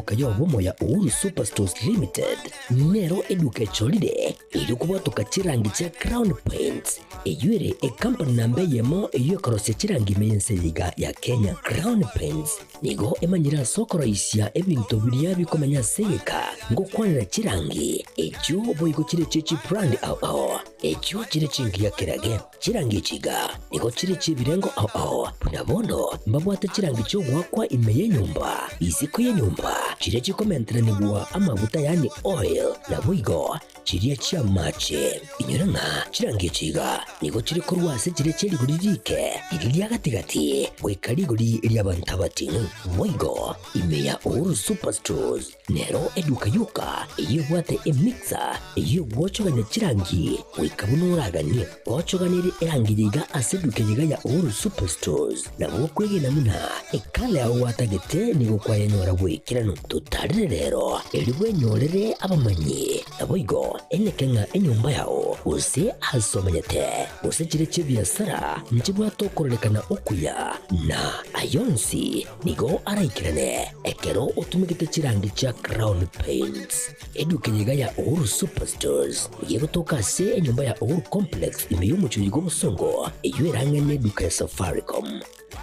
eduka y'obomo ya Uhuru Superstores Limited nero eduka echorire erio kobwatoka chirangi chia Crown Paints, eyio ere ekampani namba eyemo eyio ekorosia chirangi ime y'ense eye iga ya Kenya. Crown Paints nigo emanyire ase okoroisia ebinto biria bikomenya ase egeka ngokwanera chirangi echio boigo chire chie chibrand ao ao echio chire chingiya kerage. Chirangi echi iga nigo chire chi'ebirengo ao ao, buna bono mbabwate chirangi chi'ogoakwa ime y'enyomba, isiko y'enyomba, chiria chikomenteranigwa amaguta yaani oil, naboigo chiria chi'amache. Inyora ng'a chirangi echi iga nigo chire korwa ase chiria chie rigori riike, riria ria gati-gati, goika rigori ri'abanto abating'u. Boigo ime ya Uhuru Superstores Nero eduka yoka eyio ebwate emixer eyio egwochogania chirangi goika buna oraganie. Gwochoganirie erangi eye iga ase eduka eye iga ya Uhuru Superstores, nabo okwegena buna ekala yao gwatagete nigo kwayenyora bw'ekeranu. Totarere rero erio bwenyorere abamanyi, naboigo eneke ng'a enyomba yao gose ase omenyete gose chire chi'ebiasara nchibwate okororekana okuya na ayonsi Nigo araikerane ekero otumegete chirangi chia Crown Paints. Eduka eye iga ya Uhuru Superstores nigo egotoka ase enyomba ya Uhuru Complex ime y'omochie oyo bw'obosongo eyio erang'e neduka ya Safaricom.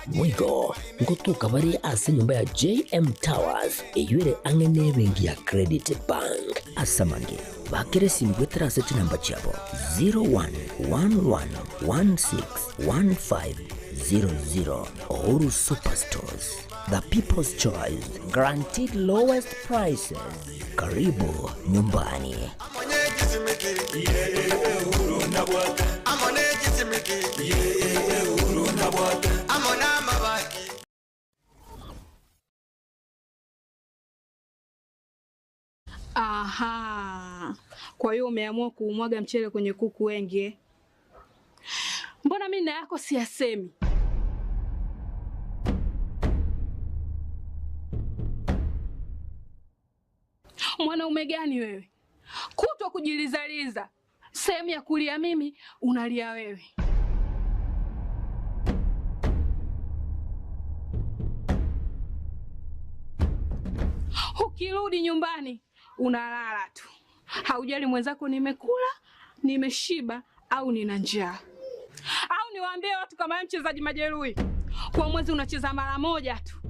Boigo ngotoka bare ase enyomba ya JM Towers eyio ere ang'e nebenki ya Credit Bank. Ase amange, bakera esimi goetera ase chinamba chiabo 0111161500. Uhuru Superstores, the people's choice, guaranteed lowest prices. Karibu nyumbani. Aha, kwa hiyo umeamua kuumwaga mchele kwenye kuku wengi eh? Mbona mimi na yako siyasemi? Mwanaume gani wewe, kutwa kujilizaliza, sehemu ya kulia mimi unalia wewe. Ukirudi nyumbani unalala tu, haujali mwenzako nimekula, nimeshiba au nina njaa. Au niwaambie watu kama wewe mchezaji majeruhi, kwa mwezi unacheza mara moja tu.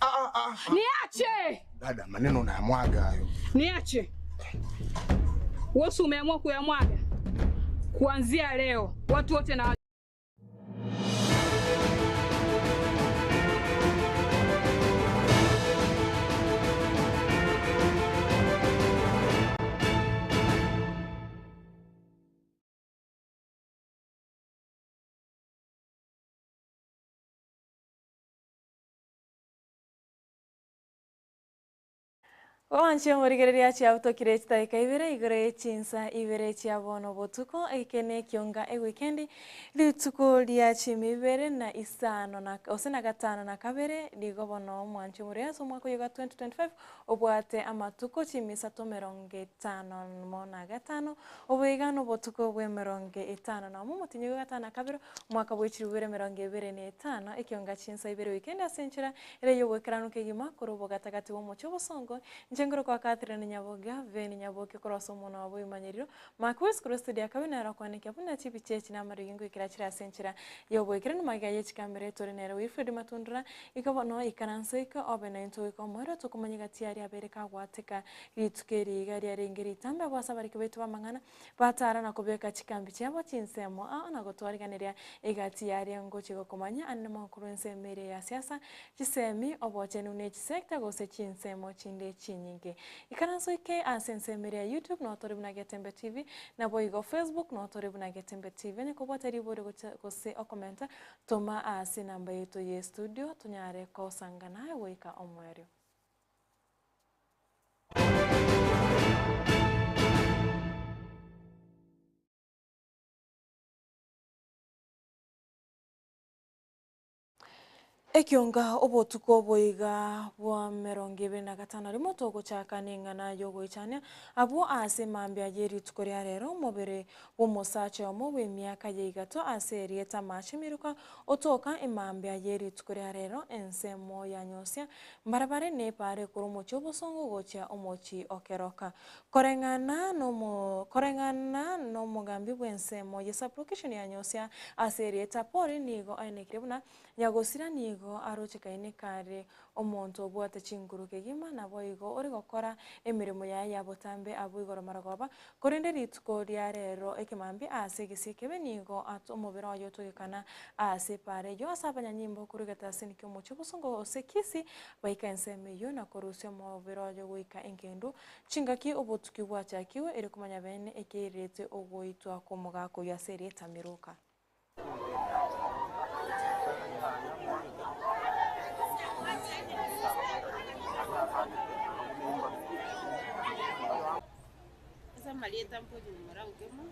Ah, ah, ah. Niache Dada, maneno unayamwaga hayo. niache. Wewe umeamua kuyamwaga kuanzia leo, watu wote na Oanche omorigereria chiabutokire chidakika ibere igoro ye chinsa ibere chia bono botuko eke ne ekionga ewikendi rituko ria chimi ibere na isano na gose na gatano na kabere nigo bono omwanche omorero ase omwaka oyo gwa 2025 obwate amatuko chimisato emerongo etano mo na gatano oboiga na obotuko bwa emerongo etano na omo omotinyi gwa gatano na kabere omwaka bwa chilifu ibere emerongo ebere na etano ekionga chinsa ibere wikendi ase enchera ere ya oboikeranu kegima korwa obogatagati bw'omochie obosongo Inche nkorokwa Catherine Nyaboga, Veni Nyaboke korwa ase omonwa obo oimanyeriro, Mark West korwa estudio ya kabere nere okwanekea buna chipicha echi na amariogi ngoikera chire ase enchera y'oboikeranu magega ye chikamera etore nere Wilfred Matundura, Igo bono ikaransa iko obe naintwe goika omoerio tokomanya gati aria abere kagwateka rituko eri iga riarenge ritambe abwo ase abariki baito b'amang'ana batara na kobeka chikambi chiabo chinsemo ao na gotwariganeria egati yaria ngochia gokomanya ande mono korwa ensemo eria ya siasa Chisemi, obochenu ne chisecta gose chinsemo chinde chinyinge. Ikaranso ike ase ensemo eria ya YouTube noo tore buna Getembe TV, naboigo Facebook noo tore buna Getembe TV. Onye kobwate riborio gocha gose okomenta, toma ase enamba yaito ye studio tonyare kosanga naye goika omoerio. Ekionga obotuko boiga bwa 25 rimo togochaka n'eng'ana y'ogoichania abwo ase mambia ye rituko ria rero omobere bw'omosacha omo bw'emiaka ya igato ase erieta amache miruka otoka emambia ye rituko ria rero ensemo ya nyosia mbarabare nepare korwa omochi obosongo gochia omochi okeroka koreng'ana nomo koreng'ana n'omogambi bw'ensemo ye sublocation ya nyosia ase erieta pori nigo aenekire buna Nyagosira nigo arochekaine kare omonto obwate chinguru kegima, naboigo ore gokora emeremo yaye ya botambe abwo igoro marogoba, korende rituko ria rero ekemambia ase egesio ekebe nigo omobere oye otogekana ase epaara eyio ase abanyanyimbo korwa egetasini ki'omochie obosongo gose Kisii baika ensemo eyio na korusia omobere oye goika engendu chingaki obotuki bwachakigwe ere komanya bene ekeirerete ogoitwa kw'omogaka oyio ase erieta Miruka. Ase amarieta mpochi momura okemo,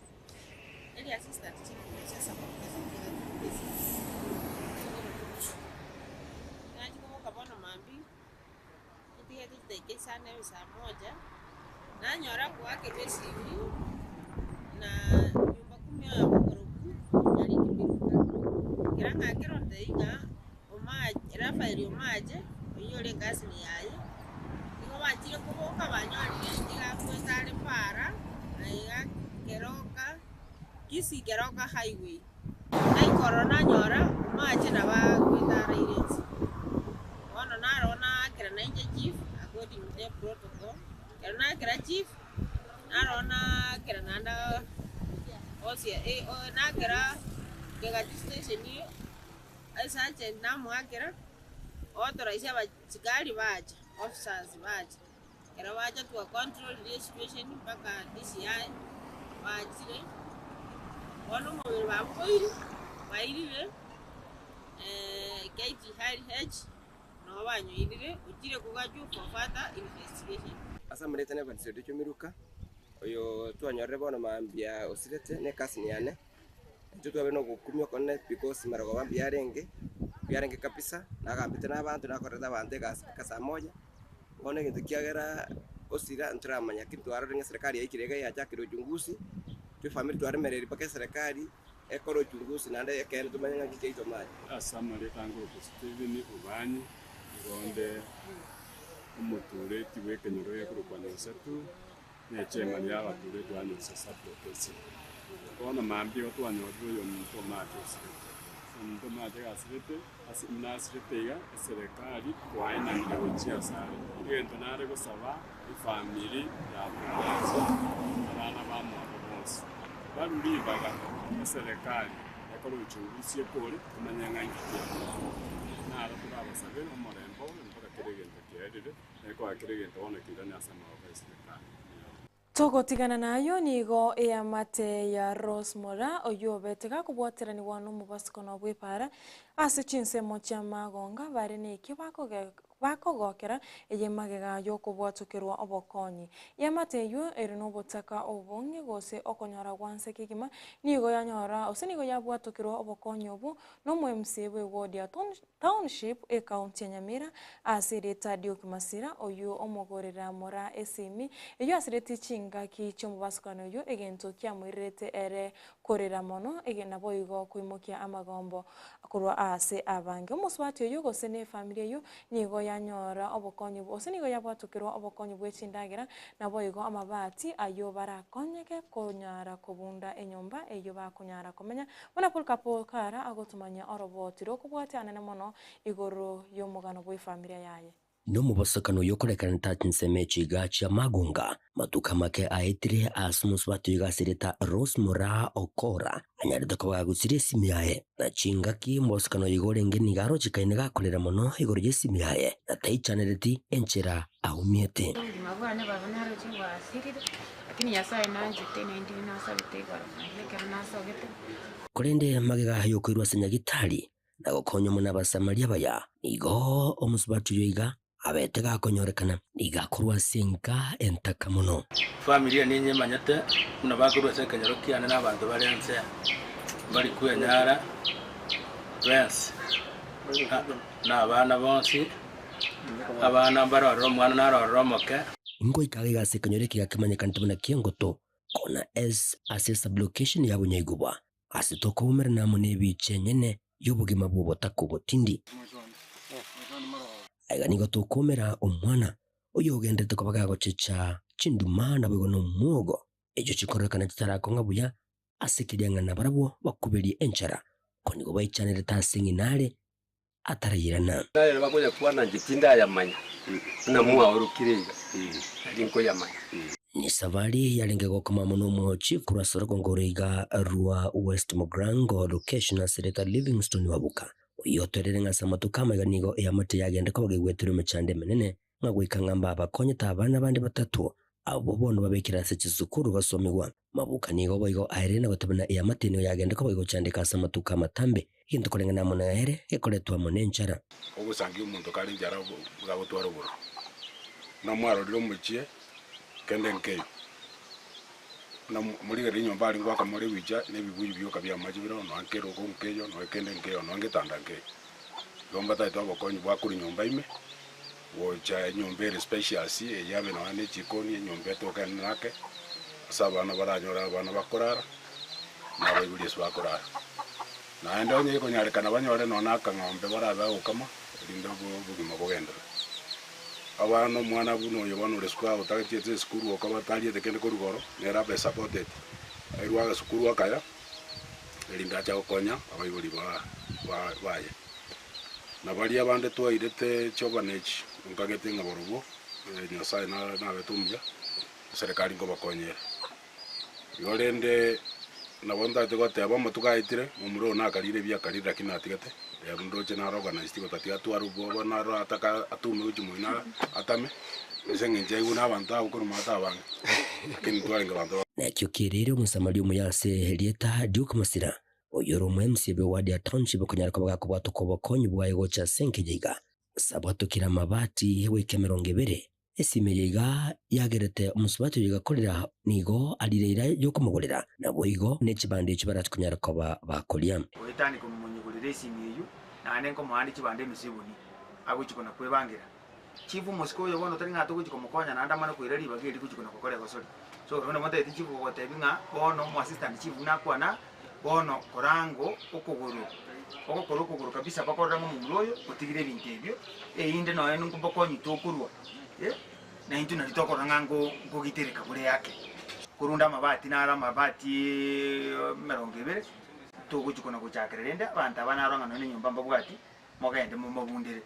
eri assistant chief omochie Nachia koboka bono mambia, ntigete chidakika isano ebe saa moja, nanyora koakerwa esimi na nyumba kumi oyomo okorokwa Nyariki Miruka. Ekero ng'akera ontebia ng'a Omache Raphael Omache, oyio ore ecousin yaye, nigo bachire koboka banyorire iga akwete are para, na iga Keroka, Kisii Keroka highway. Naikorora nanyora omache nabo akwete araire inse. Bono naro naakera nainche chief according to the protocol, ekero naakera chief, naro naakera naende osia naakera Kegati station esergeant namoakera, otoraisia abasikari bacha, officers bacha. Ekero bacha twa control esituesheni mpaka DCI bachire, bono omobere babokoire, bairire KTRH nabo banyoirire, ochire kogachwa for further investigation. Ase amarieta n'Evangelist Odicho Miruka, oyo twanyorire bono mambia osirete ne ecousin yane, intwe twabeire na ogokumia okonene because marogoba mbuya arenge, mbuya arenge kabisa, nagambete na abanto, nakorerete abanto egasi mpaka saa moja. Bono egento kiagera osira ntoramanya lakini twarorire ng'a eserekari yaikire iga yachakire uchunguzi, intwe efamiri twaremereiri mpaka eserekari ekore uchunguzi naende ekeene tomanye ng'a nki kiaitwa mache. Ase amarieta angorokwa Stephen Obanyi, nigo onde omotureti bw'ekenyoro gekorokwa Nyosetu, ne echairman y'abatureti ba Nyosa Sub-location. Bono mambia igo twanyorire oyominto omache osirete. Omonto omache gasirete, Ase buna asirete iga, eserekari twaenanire gochia asare. Egento nare gosaba efamiri ya Momache, abana bamwabo bonsi, barue ribaga eserekari ekore uchunguzi ekore tomanye ng'a inki kiabeire. Naro torabasabere omorembe obe mpaka kera egento kiaerire, na ekoa kera egento bono keirane ase amaboko y'eserekari. Togotigana nayio nigo eamate ya Rose Moraa oyio obete gakobwateranigwa nomobasikono bw'epaara ase chinsemo chi'amagonga bare nekio bakogokera eye magega y'okobwatokerwa obokonyi. Eamate eyio ere nobotaka obonge gose okonyora gwanse kegima nigo yanyora gose nigo yabwatokerwa obokonyi obwo nomo MCA bw'eward ya Township, ekaunti ya Nyamira, ase erieta Duke Masira, oyio omogorera Moraa esimi, eyio asiretie chingaki chi'omobasukano oyio, egento kiamoirerete ere korera mono, naboigo koimokia amagombo korwa aase abange. Omosubati oyio gose ne efamiri eyio nigo yanyora obokonyi gose nigo yabwatokerwa obokonyi bwe chindagera, naboigo amabati ayio barakonyeke konyara kobunda enyomba eyio bakonyara komenya Buna Polkapo kara agotumanya oroboti rw'okobwatia anene mono igoro y'omogano bw'efamilia yaye. Nomobosokano oyio okorekana tachi nsemo echiga chia Magunga, matuko amake aetire ase omosubati oyo gasireta Rose Moraa Okora anyarete koba gagusirie esimi yaye. Na chingaki omobosokano oyo igo orenge nigo arochekaine gakorera mono igoro y'esimi yaye na taichanereti enchera aumiete. Obogima bwane baba naroche bwasirire, lakini Nyasaye nanchete naende nasabete igoro naende ekero nasogete. Korende magega y'okoirwa ase Nyagitari na gokonywa mono Abasamaria abaya, nigo omosubati oyo iga abete gakonyorekana, nigo akorwa ase enka entaka mono. Familia ninyemanyete buna bakorwa ase ekenyoro kiane na abanto bare inse, mbari kwenyara bensi. Na abana bonsi, abana mbare ororo omwana nare ororo omoke. Ngoika iga ase ekenyoro eke gekemanyekanete buna Kiengoto, Kona S ase esublocation ya Bunyaigubwa, ase tokoumerana amo nebiicha enyene y'obogima bw'obotaka obotindi. Aiga nigo tokoumera omwana oyogenderete koba gagochecha chinduma naboigo nomwogo, echio chikororekana chitarakong'a buya ase keria ng'a nabarabwo bakuberie enchara, ko nigo baichanerete ase ng'ina are atarairana. Nere bakoyakwana inche tindayamanya, buna mwaorokire iga, nari nkoyamanya. Ni safari yarenge gokoma amo nomochi korwa ase orogongo ore iga rwa West Mugirango location ase reta Livingstone Wabuka. Oyio otoerere ng'a ase amatuko amaiga nigo eamate yagende koba gegweterwa emechando emenene ng'a goika ng'a mbabakonyete abana bande batato abwo bono babekire ase chisukuru gosomigwa. Mabuka nigo boigo aerire na goteba na eamate nigo yagende koba egochandeka ase amatuko amatambe, egento koreng'ana amo nere gekoretwa amo nenchara. Ogosangia omonto kare enchara gagotwara obororo. Buna mwarorire omochie kende nkeiyo, buna morigereria enyomba aria ngoaka more ebicha na ebibuyu bioka bi'amache bire oo, nonya nkerogo nkeiyo, nonya kende nkeiyo, nonya ngetanda nkeiyo. Igo mbataete obokonyi bwa korwa nyomba ime, gocha enyomba ere spacious, eyio abe nonya ne chikoni, enyomba etoke enene ake, ase abana baranyore abana bakorara, na abaibori ase bakorara. Naende onye ekonyarekana banyore nonya na akang'ombe barabe bagokama, erinde obogima bogenderere. Abana omwana buna oyo bono ore sukuru otagetiete esukuru okoba tariete kende korwa igoro, nere abe supported, airwe agasukuru akaya, erinde ache gokonya abaibori baye. Na baria bande twairete chiorphanage nkagete ng'a barobwo Nyasaye nabete omuya, eserekari nkobakonya ere. Igo rende nabo ntagete goteba amatuko aetire, momura oyo nakarire ebi akarire lakini natigete, rero ndoche naro organized gotatiga atware obwoba naro ataka atume gochia moino atame, ase eng'encho aigwe na abanto abwo korwa maate abange, lakini ntwarenge abanto. Nakio kerire Omosamaria omuya ase erieta ri'okomasira, oyore omo-MC bw'ewadi ya Township okonyara koba gakobwatoka obokonyi bwaye gocha ase enkeja iga. Sabwatokire amabati goika emerongo ebere. Esimi eye iga yagerete omosubati oyo igakorera nigo arire eira y'okomogorera, naboigo ne chibando echio barache konyara koba bakoria. Goetania komonyigorera esimi eyio, naende nkomoa chibando emesibuni, agochia kona-kwebangera. Chifu omosike oyo bono tari ng'a togochia komokonya naende amane koira ribaga eri gochia kona gokora egosori. So bono nabo ntagete chifu gogotebia ng'a bono omo assistant chief buna akwana, bono korango okogoro, ogokora okogoro kabisa bakorora ng'a omomura oyo otigire ebinto ebio, erinde nonya nkobokonyi tokorwa eh, naintwe nari tokorora ng'a nko nkogitereka bore ake. Korende amabati naro amabati emerongo ebere, togochia kona gochakera rende abanto aba naro ng'a nonya na enyomba mbabwati, Mogende momobundere.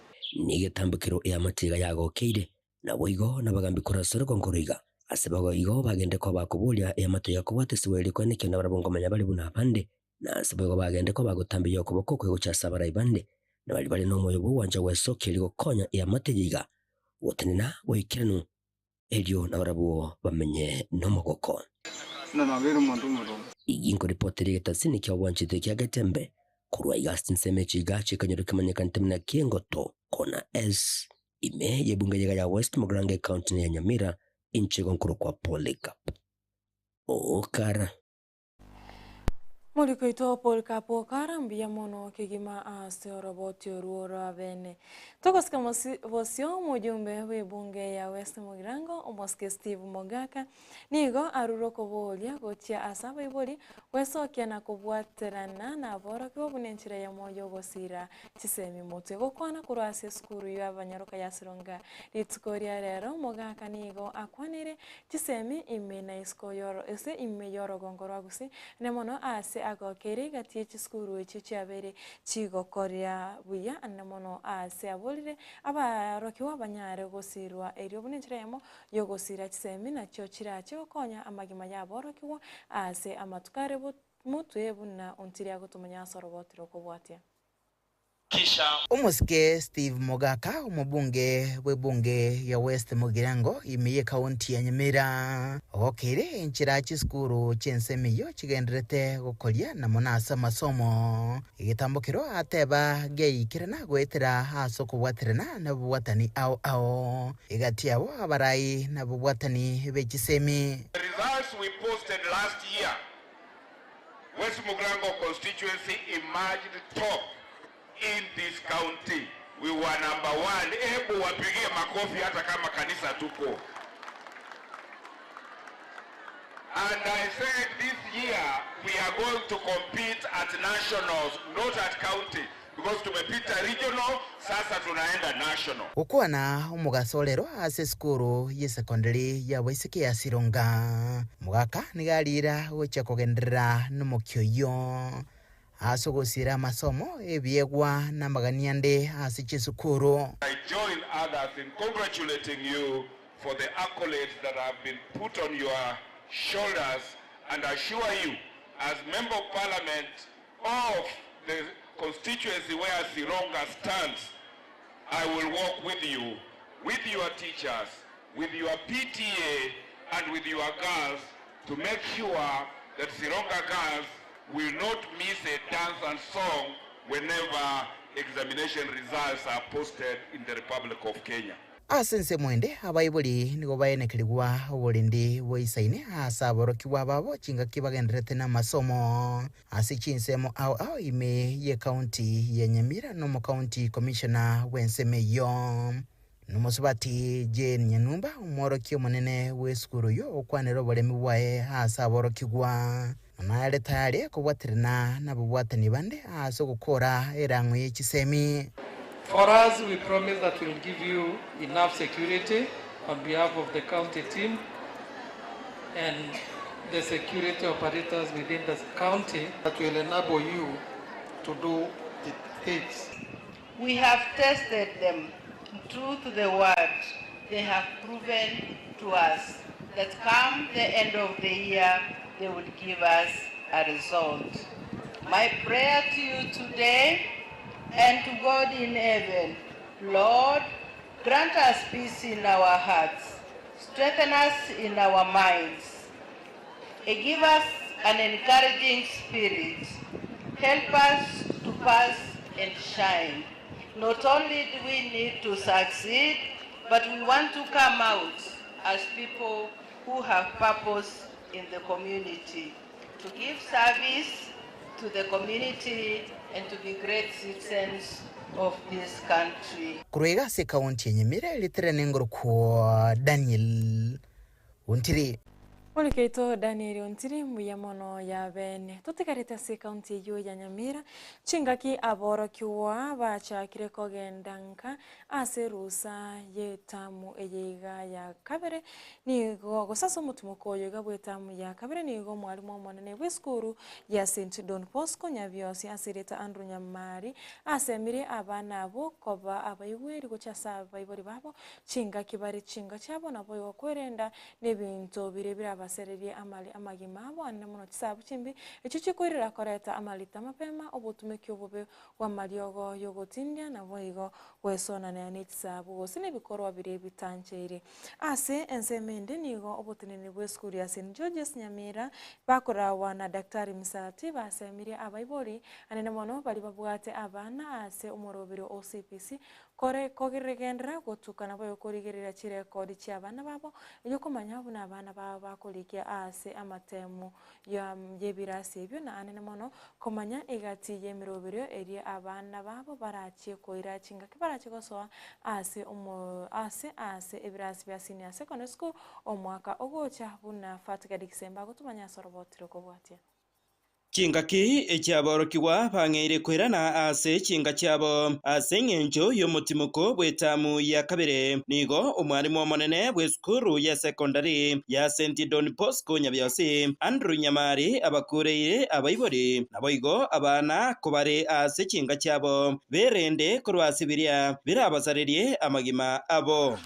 Negetambokero eamate iga yagokeire, naboigo nabagambi korwa ase orogongo roiga. Ase bogo igo bagende koba bakoboria eamate iga kobwata esibo eria koenekia nabarabwo nkomanya bare buna abande, na ase boigo bagende koba bagotambia okoboko okwe gochia ase abarai bande, na baria bare nomoyo bw'ogwancha gwesokia erio gokonya eamate eye iga gotenena boikeranu, erio nabarabwo bamenye nomogoko. Igi nkoripotera egetasini kia obwanchete kia Getembe korwa iga ase chinsemo echi iga chikanyoro kemanyekanete buna Kiengoto, Kona S, ime y'ebunge yaiga ya West Mugirango ecounty ya Nyamira, inche igo nkorokwa Polycarp Okara. Moriko oito Polycarp Okara mbuya mono kegima ase oroboti orwo rwa bene. Togosika bosio omojumbe bw'ebunge ya West Mugirango omosike Steve Mogaka nigo arure okoboria gochia ase abaibori gwesokia na kobwaterana naborokigwa buna enchera eyemo y'ogosira chisemi motwe. Gokwana korwa ase esukuru y'abanyaroka ya Sironga rituko ria rero Mogaka nigo akwanire Chisemi ime na isiko y'oro ase ime y'orogongo rwa Gusii, ne mono aase agokeire egati ye chisukuru echio chiabeire chigokoria buya, ne mono aase aborire abarokigwa banyare gosirwa erio buna enchera eyemo y'ogosira chisemi nachio chirache gokonya amagima y'aborokigwa aase amatuko are motwe buna ontiri agotomanya ase oroboti rokobwatia. Omosike Steve Mogaka, omobunge bw'ebunge ya West Mugirango ime y'ekaunti ya Nyamira, ogokeire enchera chisukuru chi'ensemo eyio chigendererete gokoria na mono ase amasomo. Egetambokero ateba giaikerana goetera ase okobwaterana nabobwatani ao ao egati yabo abarai nabobwatani be chisemi. The results we posted last year, West Mugirango constituency emerged top. in this county. We were number one. Hebu wapigie makofi hata kama kanisa tuko. And I said this year we are going to compete at nationals, not at county, because tumepita regional, sasa tunaenda national. Gokwana omogaso orero ase esukuru ya esekondary ya Waiseke ya Sironga mogaka niga arira gochia kogenderera na omokia oyio ase ogosira amasomo ebiegwa na amagani ande ase chisukuru. I join others in congratulating you for the accolades that have been put on your shoulders and assure you, as Member of Parliament of the constituency where Sironga stands, I will work with you, with your teachers, with your PTA, and with your girls to make sure that Sironga girls will not miss a dance and song whenever examination results are posted in the Republic of Kenya. Ase ensemo ende abaibori nigo baenekerigwa oborindi bwa isaine ase aborokigwa babo chingaki bagenderete na amasomo ase chinsemo ao ao ime ye county ya Nyamira na omocounty commissioner bwa ensemo eyio nomosubati Jane Nyanumba omworokia omonene bwa esukuru oyo okwanera oboremi bwaye ase aborokigwa nare tayari kobwaterana na ababwatani bande ase ogokora erang'o ya chisemi. For us, we promise that we'll give you enough security on behalf of the county team and the security operators within the county that will enable you to do it takes. We have tested them true to the word. They have proven to us that come the end of the year, they will give us a result. My prayer to you today and to God in heaven, Lord, grant us peace in our hearts, strengthen us in our minds, and give us an encouraging spirit. Help us to pass and shine. Not only do we need to succeed, but we want to come out as people who have purpose in the community, to give service to the community and to be great citizens of this country. Korwa ase ekaunti ya Nyamira ritere nengorokwa Daniel Ontiri. Morikeito Daniel Ontiri mbuya mono ya bene totigarete ase ekaunti eywo ya Nyamira chingaki aborokiwa bachakire kogenda nka ase rusa y'etamu eyeiga ya kabere nigo gosasa omotumoko oyo iga bwa etamu ya kabere nigo omwarimu omonene bwa esukuru ya St Don Bosco Nyabiosi aserete Andrew Nyamari asemire abana abo koba abaigweri gocha ase abaibori babo chingaki bare chinga chiabo nabo igo kwerenda na ebinto bire birabasererie amali amagima abo ane mono chisabu chimbi echio chikoirera koreta amarita mapema obotumeki obobe bwa amariogo yogotindia nabo igo gwesonanea na echisabu gose na ebikorwa bire bitancheire. Ase ensemo ende nigo oboteneneri bwa esukuru ya St Georges Nyamira bakorawa na Daktari Misati basemire abaibori anene mono bari babwate abana ase omorobero o CPC kore kogeregendera gotuka nabo yokorigerera chirekodi chia abana babo eyokomanya buna abana babo bakorikia ase amatemo ya y'ebirasi ebio na anene mono komanya egati y'emerobero eria abana babo barachie koira chingaki barachie gosoa ase omo ase ase ebirasi bia senior secondary school omwaka ogocha buna Fatika Disemba gotumanya ase orobotiro kobwatia. Chingaki echiaborokigwa bang'eire koirana ase chinga chiabo ase eng'encho y'omotimoko bw'etamu ya kabere nigo omwarimu omonene bwa esukuru ya secondary ya St Don Bosco Nyabiosi Andrew Nyamari abakureire abaibori nabo igo abana kobare ase chinga chiabo berende korwa ase biria birabasarerie amagima abo.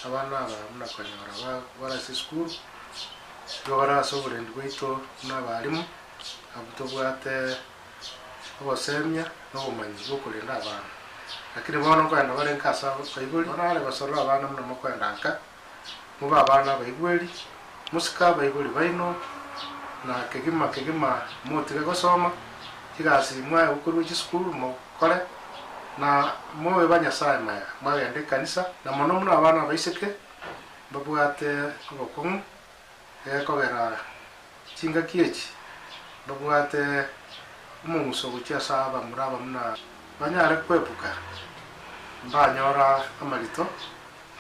Abana aba buna konyora barase esukuru nigo barase oborendi bwaito buna abarimu abwo tobwate obosemia na obomanyi bwa okorenda abana. Lakini bono nkoenda bare nka ase abaibori, bono are gosorora abana buna mokoenda nka, mobe abana abaigweri, mosike abaibori baino, na kegima kegima motige gosoma, chigasi mwaye gokorwa chisukuru mokore, na mobe ba Nyasaye maya, mwagenda ekanisa, na mono buna abana abaiseke, babwate obokong'u, egekogera chingaki echi, babwate omong'uso gochia ase abamura abamuna. Banyare kwepuka, mbanyora amarito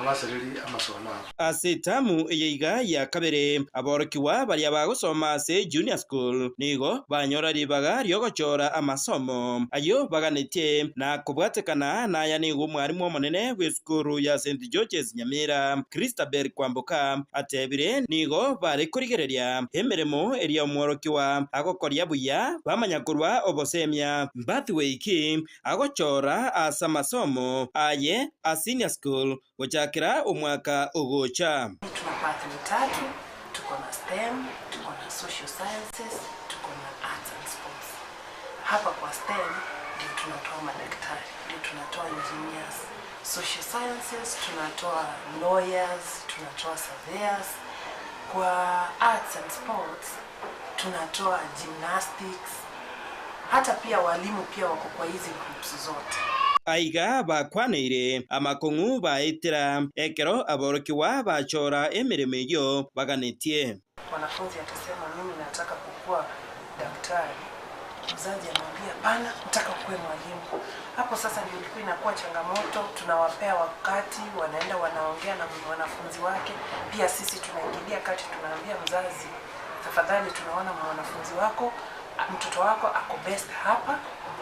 abasereri amasomo abo. Ase etamu eye iga ya kabere, aborokigwa baria bagosoma ase junior school nigo banyora ribaga riogochora amasomo ayio baganetie na kobwatekana naya nigo omwarimu omonene bw'esukuru ya St George's Nyamira, Christabel Kwamboka atebire nigo bare korigereria emeremo eria omworokigwa agokoria buya bamanya korwa obosemia Pathway ki agochora ase amasomo aye a senior school gochakera omwaka ogocha? Tuna pathway tatu, tuko na STEM, tuko na social sciences, tuko na arts and sports. Hapa kwa STEM ndio tunatoa madaktari, ndio tunatoa engineers. Social sciences tunatoa lawyers, tunatoa surveyors. Kwa arts and sports tunatoa gymnastics, hata pia walimu pia wako kwa hizi groups zote. Aiga bakwaneire amakong'u baetera ekero aborokigwa bachora emeremo eyio baganetie. Mwanafunzi atasema mimi nataka kukua daktari, mzazi amwambia hapana, nataka ukuwe mwalimu. Hapo sasa ndio ilikuwa inakuwa changamoto. Tunawapea wakati, wanaenda wanaongea na mwanafunzi wake. Pia sisi tunaingilia kati, tunaambia mzazi, tafadhali, tunaona mwanafunzi wako, mtoto wako ako best hapa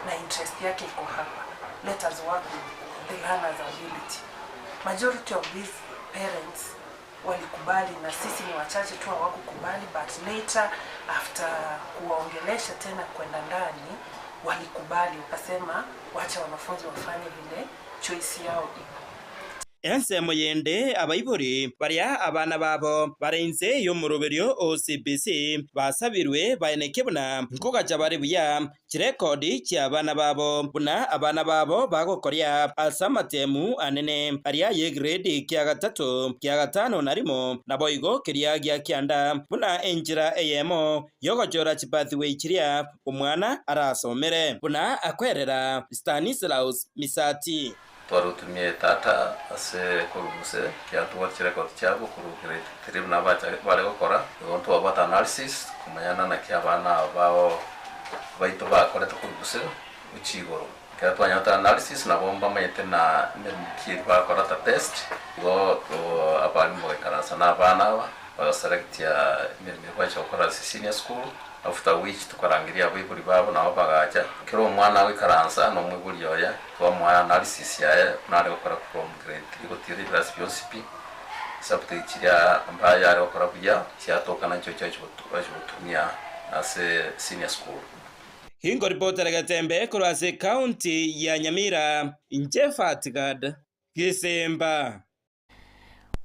na interest yake iko hapa, let us work with the learner's ability. Majority of these parents walikubali na sisi ni wachache tu hawakukubali, but later after kuwaongelesha tena kwenda ndani walikubali, wakasema wacha wanafunzi wafanye vile choice yao ipo. Ensemo yende abaibori baria abana babo bare inse y'omoroberio o CBC basabirwe baeneke buna nkogacha bare buya chirekodi chia abana babo buna abana babo bagokoria ase amatemu anene aria ye grade kia gatato kia gatano na rimo naboigo keria gia kianda buna enchera eyemo yogochora chipathway chiria omwana arasomere buna akwerera Stanislaus Misati. Twarutumie tata ase koruguse kiatubwate chirecord chiabo korwa grade 3 buna bacha bare gokora igo ntwabwate analysis komanyana naki abana aba bao baito bakorete koruguse gochia igoro. Ekero twanyarete analysis nabo mbamanyete na emeremo ki eri bakora ta test igo abarimu bagaikaransa na abana aba bagaselectia emeremo eri bacha gokora ase senior school after which tukarangeria abaibori babo nabo bagacha. Ekero omwana agoikaransa na omoibori oye twamoa analysis yaye buna are gokora from grade 3 gotira ebirasi bionsi pi subject chiria ambaye are gokora buya chiatoka nachio chiachi gotumia ase senior school. Ingoripotera Getembe korwa ase ekaunti ya Nyamira, inche Fatgad Gisemba.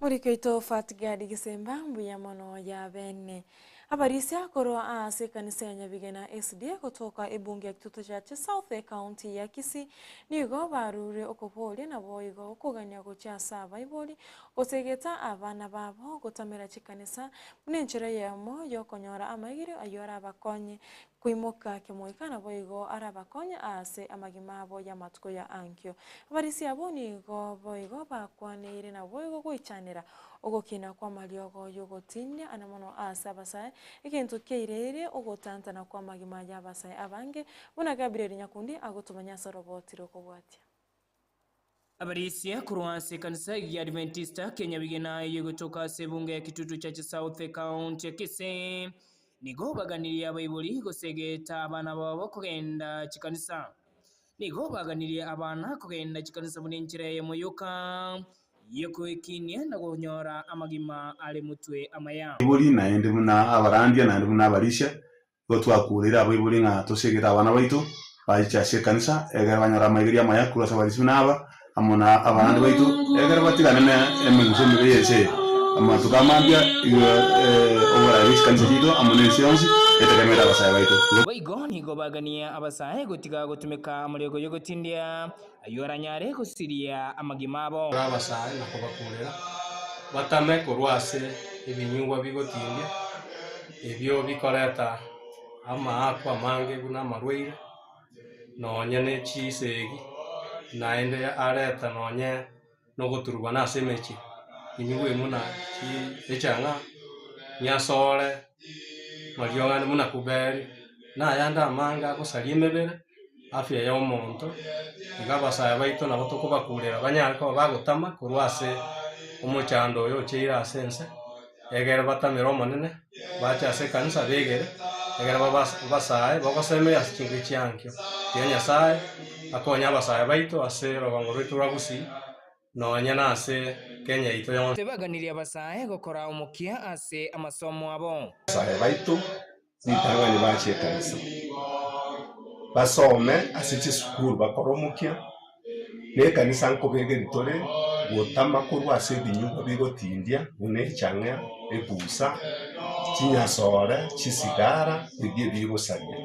Morike oito Fatgad Gisemba mbuya mono ya bene. Abarisia korwa ase ekanisa ya Nyabigena SDA gotoka ebunge ya Kitutu Chache South ekaunti ya Kisii nigo barure okoboria naboigo okogania gochia ase abaibori gosegeta abana babo gotamera chikanisa buna enchera eyemo yokonyora amaigerio ayio arabakonye koimoka kemoika naboigo arabakonye ase amagima abo y'amatuko ya ankio. Abarisia abwo nigo boigo bakwaneire naboigo goichanera ogokina kw'amariogo y'ogotinia ane mono ase abasae, egento kiaireire ogotantana kw'amagima y'abasae abange, buna Gabriel Nyakundi agotomanya ase oroboti rokobwatia. Abarisia korwa ase ekanisa ya Adventista Kenya Bigena eyio egotoka ase ebunge ya Kitutu Church South ekaunti ya Kisii nigo baganirie abaibori gosegeta abana babo kogenda chikanisa. Nigo baganirie abana kogenda chikanisa buna enchera eyemo yoka y'okoekinia na konyora amagima are motwe amaya. Abaibori naende buna abarandia naende buna abarisia, igo twakureire abaibori ng'a tosegete abana baito bache ase ekanisa, egere banyore amaigerio amaya korwa ase abarisia buna aba, amo na abande baito, egere batigane ne emegusio emibe y'ense eye. Amatuko amambia igo oboraai bwe chikanisa chiaito amo nense yonsi etegemete abasae baito. Igo. Boigo nigo bagania abasae gotiga gotumeka amarioko y'ogotindia, ayio aranyare gosiria amagima abo. Abasae na kobakurera batame korwa ase ebinyugwa bigotindia, ebio bikoreta amaakwa amange buna amarwaire, nonye ne chisegi, naende areta nonye nogoturubana ase emechie, enyigwe buna echang'aa, nyasore, mariogo ande buna kuberi, na ayande amange agosaria emebere. Afya ya omonto, iga abasae baito nabo tokobakurera banyare koba bagotama korwa ase omochando oyo ocheire ase ense, egere batamere Omonene, bache ase ekanisa begere, egere babas basae bagosemeria ase chingaki chia ankio. Tiga Nyasaye akonye abasae baito ase orogongo rwaito rwa Gusii, nonya na ase Kenya yaito yonsi. Tebaganirie abasae gokora omokia ase amasomo abo. Abasae baito ritang'ani bache ekanisa, basome ase chisukuru bakore omokia, na ekanisa nkobegeri tore gotama korwa ase ebinyugwa bigotindia buna echang'aa, ebusa, chinyasore, chisigara, ebio ebigosaria.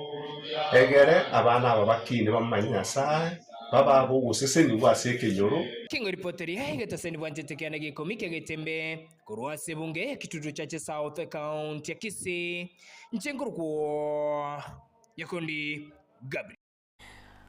Egere abana aba bakine bamanye Nyasaye, babe abogosesenigwa ase ekenyoro. King'o ripoteria egetaseni bwanchete kiane gia ikomi kia Getembe korwa ase ebunge ya Kitutu Chache South ekaunti ya Kisii, inche nkorokwo Nyakundi Gabriel.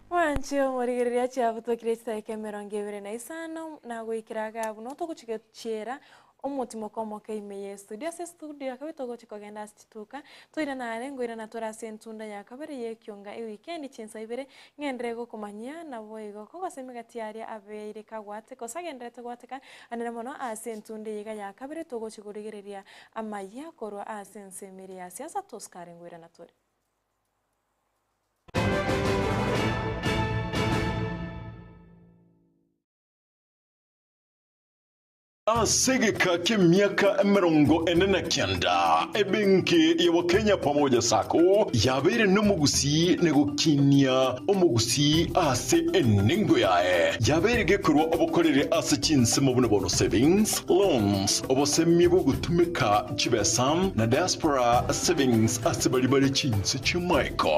Mwanche omorigereria chiabutokire chidaeka emerongo ebere na isano nagoikera iga abwo no togochigochiera omotimoko omoke ime ye estudio. Ase estudio ya kabere togochi kogenda ase chituka toirana are ngoirana tore ase entunda ya kabere ya ekionga ewikendi chinsa ibere ng'enderere gokomanyia nabo igo kogose emegati aria abeire kagwateka gose agendererete gwateka anene mono ase entunda eye iga ya kabere togochi korigereria amaya korwa ase ensemo ere ya siasa tosikare ngoirana tore. Ase egeka ki'emiaka emerongo ene na kianda, ebenki ya Wakenya Pamoja Sacco yabeire nomogusii na gokinia omogusii ase enengo yaye. Yabeire gekorwa obokoreri ase chinsemo buna bono savings, loans, obosemia bw'ogotumeka chibesa na diaspora savings ase baria bare chinse chi'amaiko.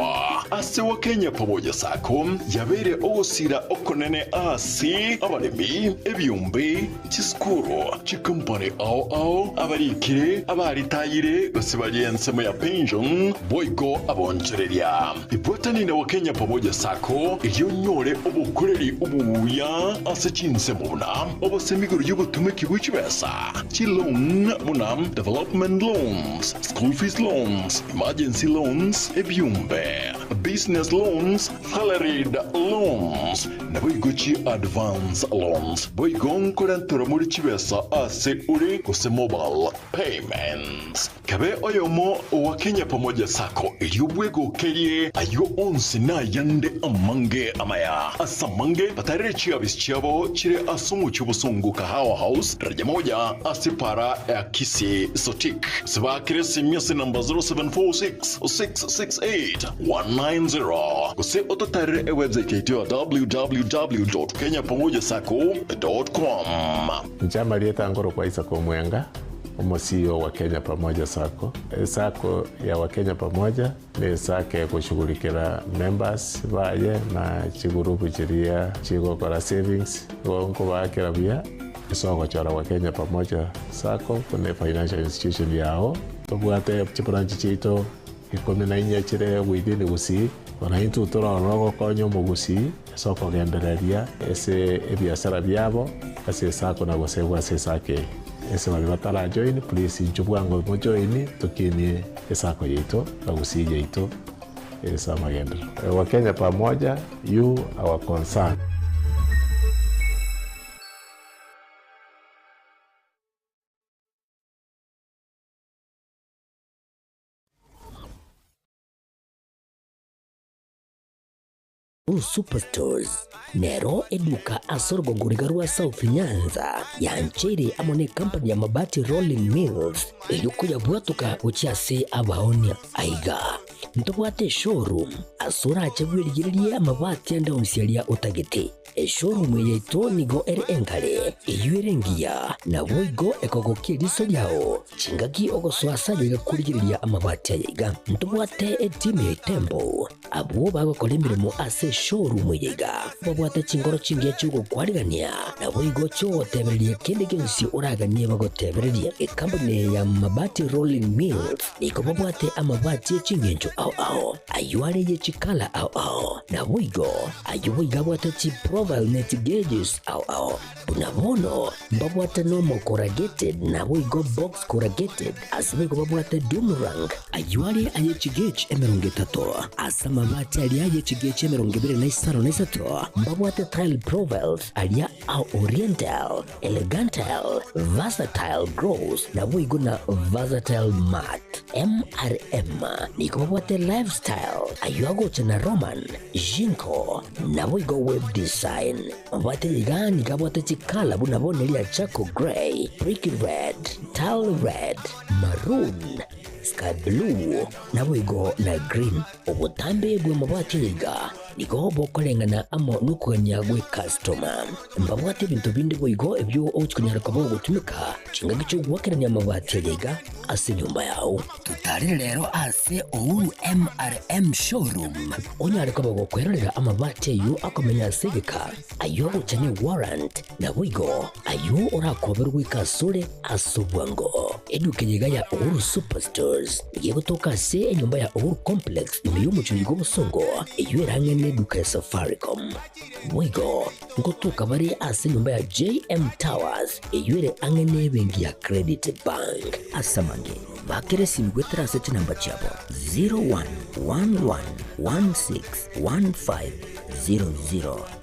Ase Wakenya Pamoja Sacco yabeire ogosira okonene ase abaremi, ebiombe, Chisukuru, chikompani ao ao, abarikire, abaritayire, gose baria ensemo ya pension, boigo abonchoreria. Ibwatani na Wakenya Pamoja Sacco erio onyore obokoreri obuya ase chinsemo buna obosemi igoro y'obotomeki bwe chibesa, chiloan buna development loans, school fees loans, emergency loans, ebiombe, business loans, salaried loans, Naboigo chi advance loans. Boigo nkorentere more chibesa ase ore gose mobile payments. Kabe oyomo owa Kenya Pamoja Sacco erio bwegokerie ayio onsi nayande amange amaya. Ase amange batarere chiabisi chiabo chire ase omochie obosongo Kahawa House, daraja moja ase para ya Kisii Sotik. Gose baakere esimi ase namba 0746 668 190 gose ototarere ewebsite yaito ya www.kenyapamojasacco.com. Inche amarieta nkorokwa Isaac Omwenga, omo CEO wa Kenya Pamoja Sacco. Esacco ya Wakenya Pamoja ne esacco egoshughulikera members baye na chigurupu chiria chigokora savings, igo nkobaakera buya ase ogochora Wakenya Pamoja Sacco buna efinancial institution yao. Tobwate chibranch chiaito Ikomi na inye chire within Gusii, bono intwe tore ororo gokonya omogusii ase okogendereria ase ebiasara biabo ase esako na gosegwa ase esako eye. Ase baria batara join please inchuo bwango mojoin tokinie esako yaito na Gusii yaito ase amagenderero. Wakenya pamoja, you our concern. Superstores nero eduka ase orogongo riga rwa South Nyanza yancheire amo ne company ya Mabati Rolling Mills erio koyabwatoka gochia ase abaonia. Aiga ntobwate eshowroom ase orache bwerigererie amabati ande onsi aria otagete. Eshowroom eye yaito nigo ere enkare, eyio ere engiya, naboigo ekogokia eriso riao chingaki ogosoa ase aye iga korigereria amabati aya iga. Ntobwate etimu ya Itembo, abwo bagokora emeremo ase eshowroom eye iga, babwate chinkoro chingiya chi'ogokwarigania, naboigo chi'ogotebereria kende gionsi oraganie bagotebererie. Ekampuni eye ya Mabati Rolling Mills nigo babwate amabati e chingencho ao ao, ayio are ye chikala ao ao, naboigo ayio boigo abwate chiprof. profile ne chigeges ao ao. Buna bono mbabwate normal corrugated naboigo box corrugated ase boigo babwate doomerang ayio are aye chigauge 30 ase amabati aria aye chigauge 23 mbabwate tile profiles aria a oriental, elegantal, versatile gloss naboigo na versatile matte. MRM nigo babwate lifestyle ayio agocha na Roman, Jinko naboigo web design. Mabwate iga nigo abwate chikala buna bono eria charcoal grey, brick red, tile red, maroon, sky blue, naboigo na green. Obotambe bw'amabati aya iga nigo bokoreng'ana amo nokogania gw'ekastoma. Mbabwate ebinto binde boigo ebio ogochia konyara koba ogotumeka chingaki chi'ogoakerania amabati aya iga ase enyomba yao. Totarere rero ase Uhuru MRM Showroom onyare koba gokwerorera amabati ayio akomenya ase egeka, ayio agocha ne warrant, naboigo ayio orakoberwe goika asore ase obwango. Eduka eye iga ya Uhuru Superstores nigo egotoka ase enyomba ya Uhuru Complex ime y'omochie oyo bw'obosongo eyio erang'e neduka ya Safaricom. Boigo ngotoka bare ase enyomba ya JM Towers eyio ere ang'e nebenki ya Credit Bank. Ase amange, bakera esimi goetera ase chinamba chiabo 0111161500.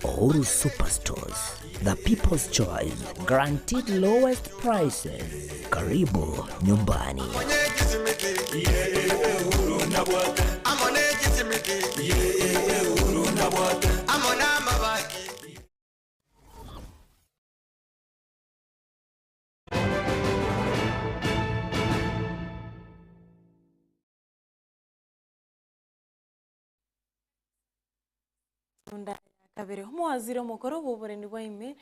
Uhuru Superstores, the people's choice, guaranteed lowest prices. Karibu nyumbani. Tunda ya kabere omowaziri omokoro bw'oborendi bwa ime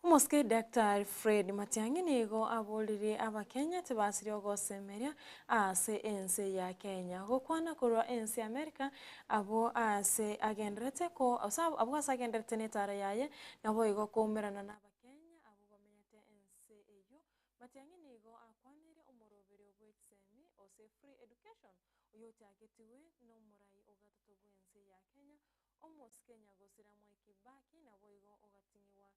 omosike Daktari Fred Matiang'i nigo aboririe abakenya tibasiria ogosemeria ase ense ya Kenya. Gokwana korwa ense ya America abwo ase agenderete ko ase abwo ase agenderete na etara yaye naboigo koumerana na abakenya abwo bamenyete ense eyio. Matiang'i nigo akwanire omoroberio bw'echisemi ose free education oyochaketigwe nomorai ogatato bw'ense ya Kenya omosike Nyagosira Mwai Kibaki naboigo ogating'igwa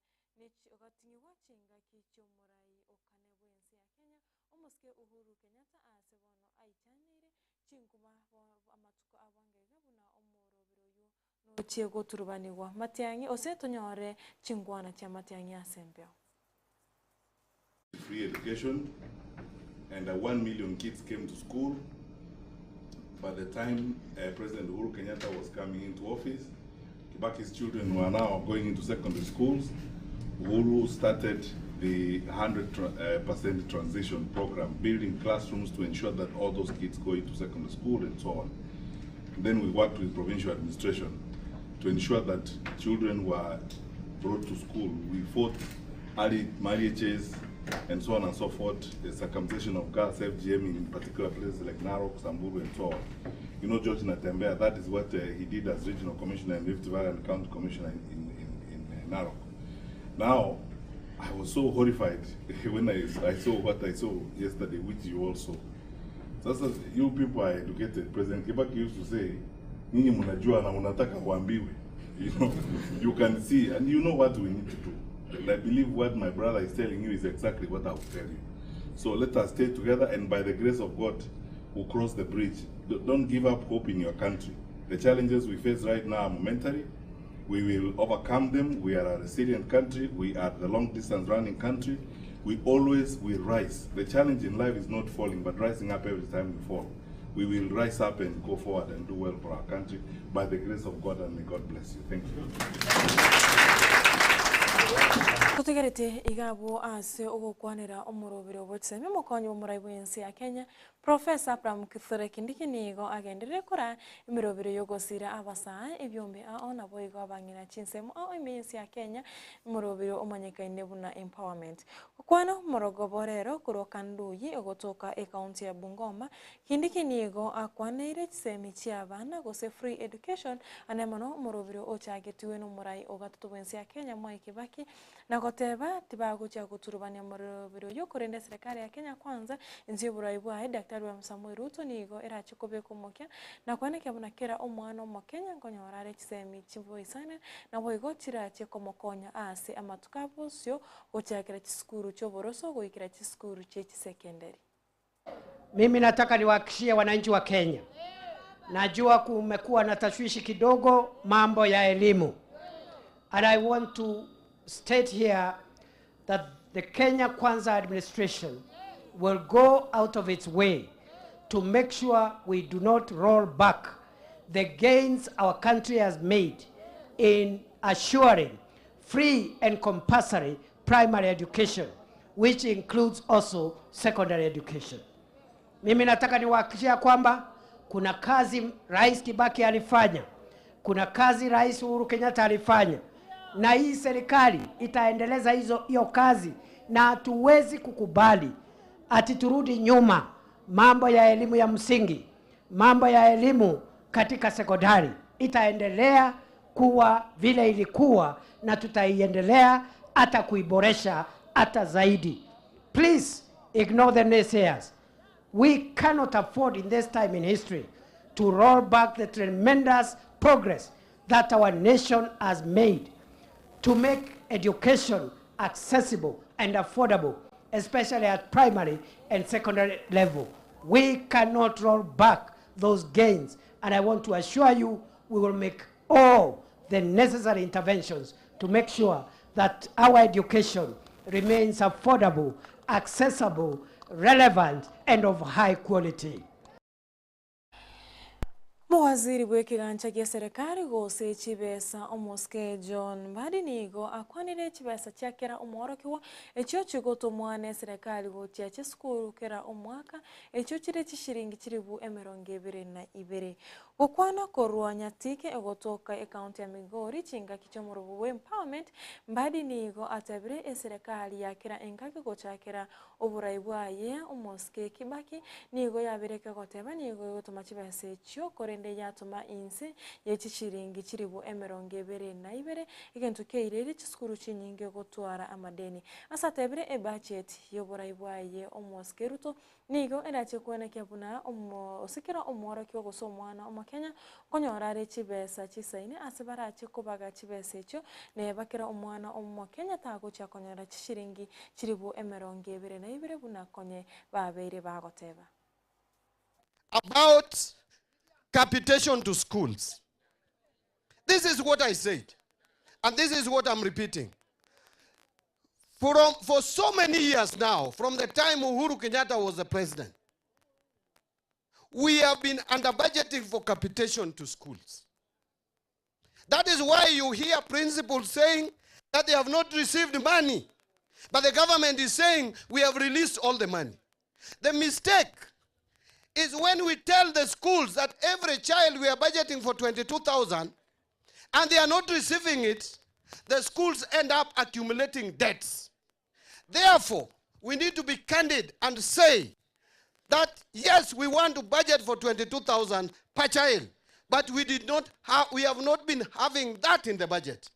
ogating'igwa chingaki chi'omorai okane bw'ense ya Kenya omosike Uhuru Kenyatta ase bono aichaneire chinkuba amatuko abwangaiga buna omoroberi oywo nochie goturubanigwa Matiang'i ose tonyore chinkwana chia Matiang'i ase embeo. Free education and 1 million kids came to school. By the time President Uhuru Kenyatta was coming into office, Kibaki's children were now going into secondary schools. Uhuru started the 100% transition program, building classrooms to ensure that all those kids go into secondary school and so on. Then we worked with provincial administration to ensure that children were brought to school. We fought early marriages and so on and so forth, the circumcision of girls, FGM in particular places like Narok, Samburu, and so on. You know, George Natembeya, that is what he did as regional commissioner in Rift Valley and county commissioner in Narok. Now, I was so horrified when I saw what I saw yesterday, which you all saw. Sasa you people are educated. President Kibaki used to say, nyinyi mnajua na unataka uambiwe. You know, you can see and you know what we need to do. And I believe what my brother is telling you is exactly what I will tell you. So let us stay together and by the grace of God, we'll cross the bridge. Don't give up hope in your country. The challenges we face right now are momentary. We will overcome them. We are a resilient country. We are the long distance running country. We always will rise. The challenge in life is not falling, but rising up every time we fall. We will rise up and go forward and do well for our country by the grace of God, and may God bless you. Thank you. Totigarete iga abwo ase ogokwanera omoroberi obochemi omokonyi bw'omorai bw'ense ya Kenya, Professor Abraham Kithure Kindiki nigo agenderire kora emeroberi y'ogosira abasae ebiombe ao naboigo abang'ina chinsemo ao ime y'ense ya Kenya omoroberi omanyekaine buna empowerment. Gokwana omorogobo rero korwa Kanduyi ogotoka ecounty ya Bungoma, Kindiki nigo akwaneire chisemi chia abana gose free education ane mono omoroberi ochagetiwe nomorai ogatato bw'ense ya Kenya Mwai Kibaki na goteba tibagochia goturubania omoroberi oyio korende eserekari ya Kenya Kwanza inse y'oborai bwaye Daktari. Daktari William Samoei Ruto nigo erache kobeka omokia na koenekia buna kera omwana omokenya nkonyora are chisemi chiboisane naboigo chirache komokonya ase amatuko abosio gochakera chisukuru chioboroso goikera chisukuru chie chisekenderi. Mimi nataka niwahakikishie wananchi wa Kenya, najua kumekuwa na tashwishi kidogo mambo ya elimu, and I want to state here that the Kenya Kwanza administration will go out of its way to make sure we do not roll back the gains our country has made in assuring free and compulsory primary education, which includes also secondary education. Mimi nataka niwahakikishia kwamba kuna kazi Rais Kibaki alifanya, kuna kazi Rais Uhuru Kenyatta alifanya, na hii serikali itaendeleza hizo hiyo kazi, na hatuwezi kukubali ati turudi nyuma mambo ya elimu ya msingi, mambo ya elimu katika sekondari itaendelea kuwa vile ilikuwa, na tutaiendelea hata kuiboresha hata zaidi. Please ignore the naysayers. We cannot afford in this time in history to roll back the tremendous progress that our nation has made to make education accessible and affordable, especially at primary and secondary level. We cannot roll back those gains, and I want to assure you we will make all the necessary interventions to make sure that our education remains affordable, accessible, relevant, and of high quality. Mowaziri bw'ekegancha gia eserekari gose chibesa omosike John Mbadi nigo akwanire chibesa chia kera omworokigwa echio chigotomwa na eserekari gochia chisukuru kera omwaka echio chire chishiringi chiribu emerongo ebere na ibere. Gokwana korwa Nyatike egotoka ekaunti ya Migori chingaki chia omorobo bwa empowerment Mbadi nigo atebire eserekari ya kera engaki gochakera oborai bwaye omosike Kibaki nigo yabereke goteba nigo egotoma chibesa echio korende yatoma inse ya chishiringi chiribu emerongo ebere na ibere egento kiairire chisukuru chinyinge gotwara amadeni. Ase atebire ebudget ya oborai bwaye omosike Ruto nigo erache kwenekia buna omo ase kera omworokigwa gose omwana omokenya konyora are chibesa chisaine ase barache kobaga chibesa echio neba kera omwana omokenya tagochia konyora chishiringi chiribu emerongo ebere na ibere buna konye babeire bagoteba. About capitation to schools. This is what I said, and this is what I'm repeating. For so many years now, from the time Uhuru Kenyatta was the president, we have been under budgeting for capitation to schools. That is why you hear principals saying that they have not received money. But the government is saying we have released all the money. The mistake is when we tell the schools that every child we are budgeting for 22,000 and they are not receiving it, the schools end up accumulating debts. Therefore, we need to be candid and say that, yes, we want to budget for 22,000 per child, but we did not have, we have not been having that in the budget.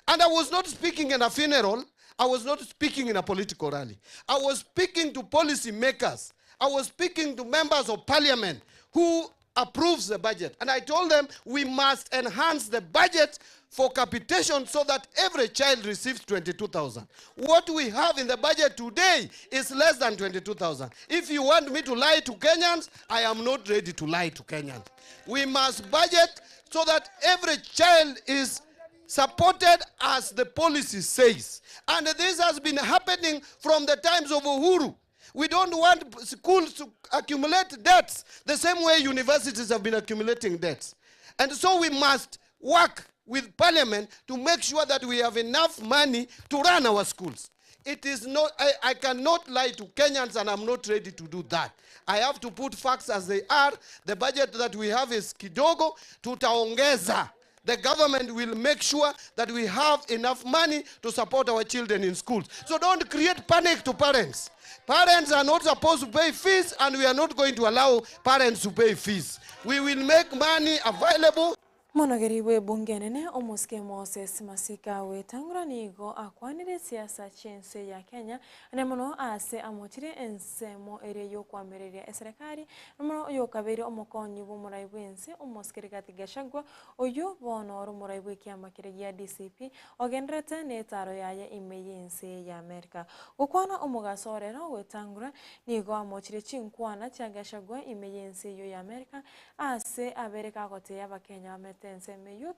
And I was not speaking in a funeral. I was not speaking in a political rally. I was speaking to policy makers. I was speaking to members of parliament who approves the budget. And I told them we must enhance the budget for capitation so that every child receives 22,000. What we have in the budget today is less than 22,000. If you want me to lie to Kenyans, I am not ready to lie to Kenyans. We must budget so that every child is supported as the policy says. And this has been happening from the times of Uhuru. We don't want schools to accumulate debts the same way universities have been accumulating debts. And so we must work with parliament to make sure that we have enough money to run our schools. It is not, I cannot lie to Kenyans, and I'm not ready to do that. I have to put facts as they are. The budget that we have is kidogo. Tutaongeza. The government will make sure that we have enough money to support our children in schools. So don't create panic to parents. Parents are not supposed to pay fees, and we are not going to allow parents to pay fees. We will make money available. Monogeri bw'ebunge enene omosike Moses Masika Wetang'ula nigo akwanire siasa chi'ense ya Kenya ane mono ase amochire ensemo eria y'okoamereria eserekari na mono oyokabeire omokonyi bw'omorai bw'ense omosike Rigathi Gachagua oyio bono ore omorai bw'ekiama keria gia DCP ogendererete netaro yaye ime y'ense ya Amerika. Gokwana omogaso orero Wetang'ula nigo amochire chinkwana chia Gachagua ime y'ense eyio ya Amerika Ase abere gagotebia Abakenya bamete ensemo eyio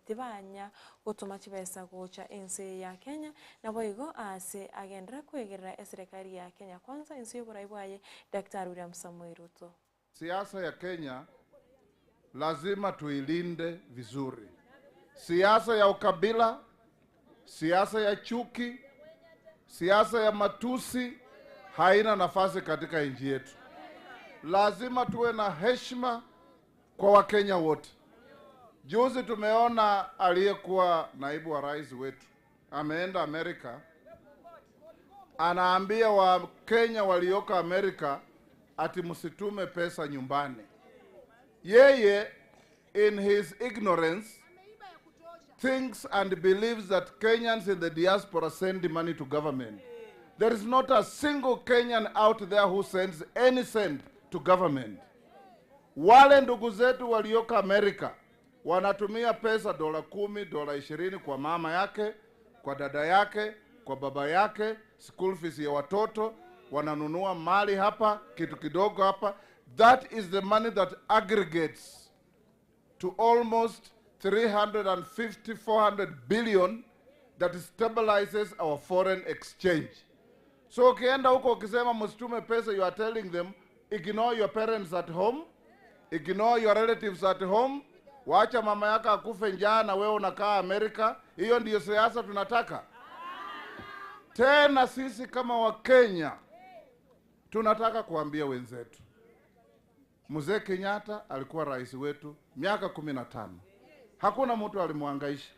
tibanya gotoma chibesa gocha ense ya Kenya, naboigo aase agenderera kwegerera eserekari ya Kenya Kwanza inse y'oborai bwaye Daktari William Samoei Ruto. Siasa ya Kenya lazima tuilinde vizuri. Siasa ya ukabila, siasa ya chuki, siasa ya matusi haina nafasi katika nchi yetu. Lazima tuwe na heshima kwa Wakenya wote. Juzi tumeona aliyekuwa naibu wa rais wetu ameenda Amerika, anaambia Wakenya walioko Amerika ati msitume pesa nyumbani. Yeye in his ignorance thinks and believes that Kenyans in the diaspora send money to government. There is not a single Kenyan out there who sends any cent to government. Wale ndugu zetu walioko Amerika wanatumia pesa dola 10, dola 20 kwa mama yake, kwa dada yake, kwa baba yake, school fees ya watoto, wananunua mali hapa, kitu kidogo hapa. That is the money that aggregates to almost 350, 400 billion that stabilizes our foreign exchange. So ukienda huko ukisema msitume pesa, you are telling them ignore your parents at home, ignore your relatives at home, wacha mama yako akufe njaa na wewe unakaa Amerika. Hiyo ndiyo siasa tunataka? Tena sisi kama Wakenya tunataka kuambia wenzetu, Mzee Kenyatta alikuwa rais wetu miaka 15, hakuna mtu alimwangaisha.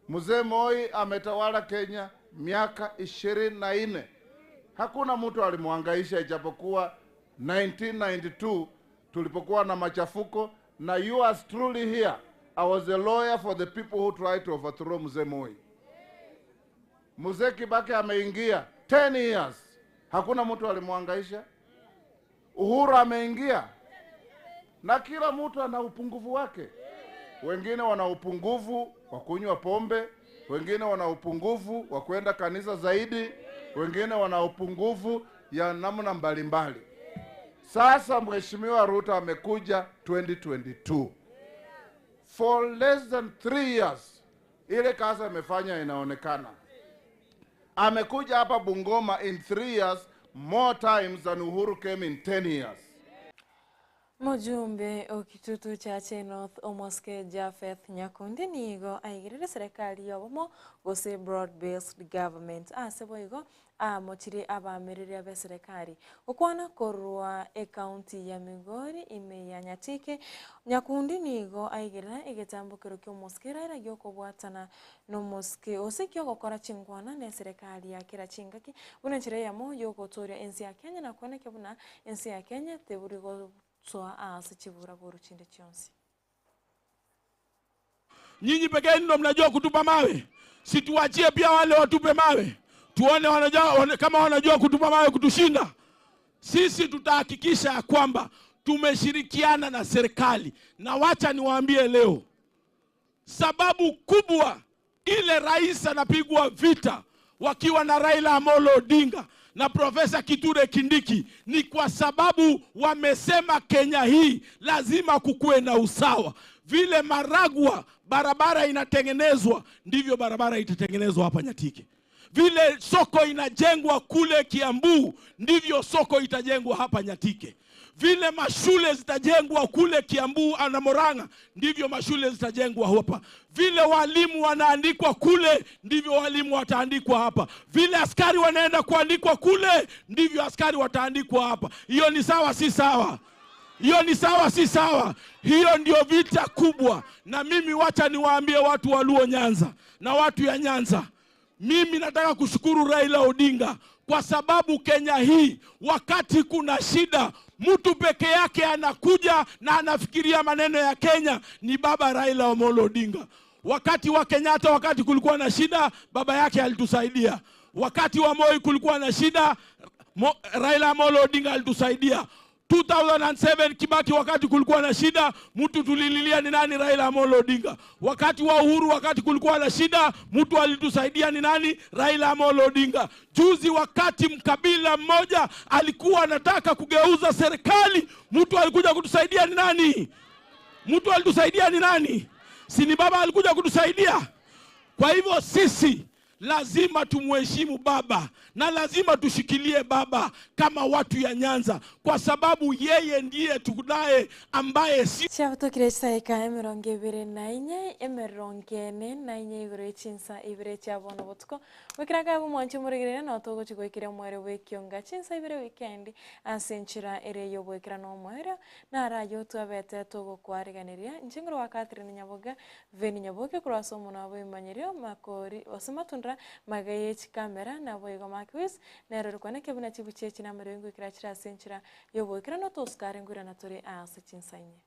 Mzee Moi ametawala Kenya miaka 24, hakuna mtu alimwangaisha, ijapokuwa 1992 tulipokuwa na machafuko. Na yours truly here, I was a lawyer for the people who tried to overthrow Mzee Moi. Mzee Kibaki ameingia 10 years, hakuna mtu alimwangaisha. Uhuru ameingia, na kila mtu ana upungufu wake. Wengine wana upungufu wa kunywa pombe, wengine wana upungufu wa kwenda kanisa zaidi, wengine wana upungufu ya namna mbalimbali. Sasa Mheshimiwa Ruto amekuja 2022 for less than 3 years, ile kazi amefanya inaonekana. Amekuja hapa Bungoma in 3 years more times than Uhuru came in 10 years. Mojumbe o Kitutu Chache North Omosike Japheth Nyakundi nigo aigerire serikali yobomo gose broad based government ase boigo amochire abamereri abe serikali gokwana korwa ecounty ya Migori ime ya Nyatike Nyakundi nigo aigerera egetambokero kia omosike Raila giokobwatana na omosike ose kiogokora chinkwana na eserikali ya kera chingaki buna enchera eyemo yogotoria ense ya Kenya na kweneke buna ense ya Kenya teburi gosoa ase chiburaburu chinde chionsi. Nyinyi pekee ndio mnajua kutupa mawe, situachie pia wale watupe mawe, tuone wanajua, kama wanajua kutupa mawe kutushinda. Sisi tutahakikisha ya kwamba tumeshirikiana na serikali, na wacha niwaambie leo, sababu kubwa ile rais anapigwa vita wakiwa na Raila Amolo Odinga na Profesa Kithure Kindiki ni kwa sababu wamesema Kenya hii lazima kukuwe na usawa. Vile Maragua barabara inatengenezwa, ndivyo barabara itatengenezwa hapa Nyatike. Vile soko inajengwa kule Kiambu, ndivyo soko itajengwa hapa Nyatike. Vile mashule zitajengwa kule Kiambu na Murang'a, ndivyo mashule zitajengwa hapa. Vile walimu wanaandikwa kule, ndivyo walimu wataandikwa hapa. Vile askari wanaenda kuandikwa kule, ndivyo askari wataandikwa hapa. Hiyo ni sawa, si sawa? Hiyo ni sawa, si sawa? Hiyo ndio vita kubwa. Na mimi wacha niwaambie watu wa Luo Nyanza na watu ya Nyanza, mimi nataka kushukuru Raila Odinga kwa sababu Kenya hii wakati kuna shida, Mtu peke yake anakuja na anafikiria maneno ya Kenya ni baba Raila Amolo Odinga. Wakati wa Kenyatta, wakati kulikuwa na shida, baba yake alitusaidia. Wakati wa Moi kulikuwa na shida, Raila Amolo Odinga alitusaidia. 2007 Kibaki, wakati kulikuwa na shida, mtu tulililia ni nani? Raila Amolo Odinga. Wakati wa Uhuru, wakati kulikuwa na shida, mtu alitusaidia ni nani? Raila Amolo Odinga. Juzi wakati mkabila mmoja alikuwa anataka kugeuza serikali, mtu alikuja kutusaidia ni nani? Mtu alitusaidia ni nani? Si ni baba alikuja kutusaidia? Kwa hivyo sisi lazima tumuheshimu baba na lazima tushikilie baba kama watu ya Nyanza, kwa sababu yeye ndiye tunaye ambaye si Ciabutokire chidaeka 24 44 igoro echinsa ibere chia bono botuko gwikira kabu omwanchi omorigerere no togochi goikera omwere bwa ekionga chinsa ibere weekend ase enchera ere ya oboekera na omwerio narayo twabete togokwariganeria inche ngoro wa Catherine Nyaboga Veni Nyaboke korwa ase omonwa bwa makori ase matundra magaye chikamera nabo igo makwis nero rikwane kebuna chibuche chinamero ingwikira chira ase enchera ya oboekera no tosikare ngwirana tore ase chinsa inye.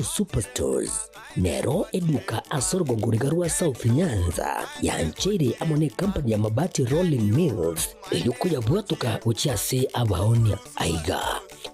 Superstores nero eduka asorogongoriga rwa South Nyanza yanchere amo ne company ya Mabati Rolling Mills eriokoya bwatuka gochia ase abaonia aiga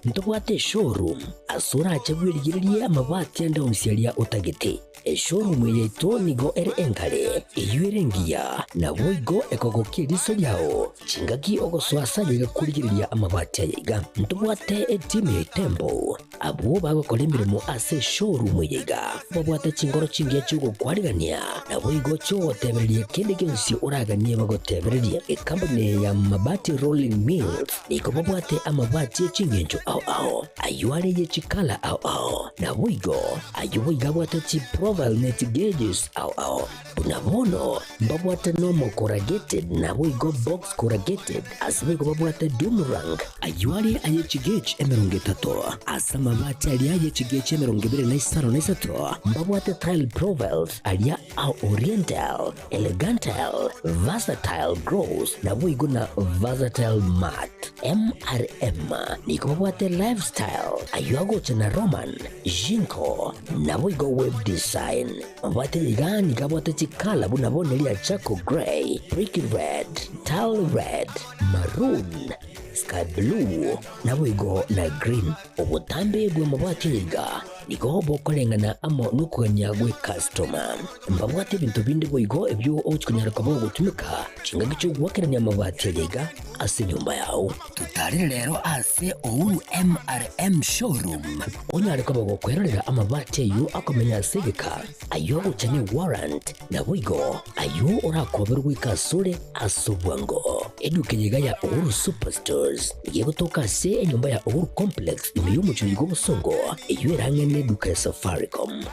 ntobwate showroom asorache bwerigererie amabati ande onsi aria otagete. Eshowroom yaito nigo ere enkare eywo ere engiya nabo igo ekogokia eriso riao chingaki ogosoa ase kurigereria amabati ayaiga ntobwate etimu ya Tembo abwo bagokora emirimo ase showroom eyaiga babwate chingoro chingiya chiogokwarigania nabo igo chiogotebereria kende gionsi oraganie bagotebereria. Ekampani ya Mabati Rolling Mills nigo babwate amabati echingencho ao ao ayo are ye chikala ao ao nabo igo ayo boiga abwate chi profile net gauges ao ao buna bono mbabwate normal corrugated nabo igo box corrugated ase boigo babwate doomerang ayo are aye chigauge 30 ase amabati aria aye chigauge 25 na 3 mbabwate tile profiles aria au oriental elegantal versatile gross nabo igo na versatile mat MRM niko babwate lifestyle ayo agocha na Roman Jinko nabo igo web design mabwate iga nikabwate chikala buna boneria charcoal grey brick red tile red maroon sky blue nabo igo na green. Obotambe bwa mabwate iga nigo bokoreng'ana amo nokogania gwe customer mbabwate ebinto binde boigo ebyo ochikonyara koba ogotumika chingaki chiogwakerania amabati ayaiga ase enyomba yao. Tutarire rero ase Uhuru MRM showroom onyare koba gokwerorera amabati ayo akomenya ase egeka ayo agocha ne warrant nabo igo ayo orakoberwa goika asore ase obwango. Eduka eyaiga ya Uhuru Superstores igegotoka ase enyomba ya Uhuru Complex ime y'omochori gwa obosongo eyo erang'ene eduka ya Safaricom.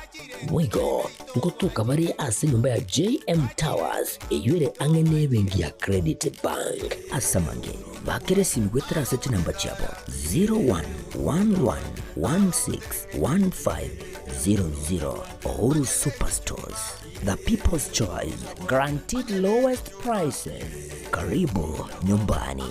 Boigo ngotoka bare ase enyomba ya JM Towers eyo ere ang'e ebenki ya Credit Bank. Ase amange bakere esimi gwetera ase chinamba chiabo 0111161500. Uhuru Superstores, the people's choice, guaranteed lowest prices. Karibu nyumbani.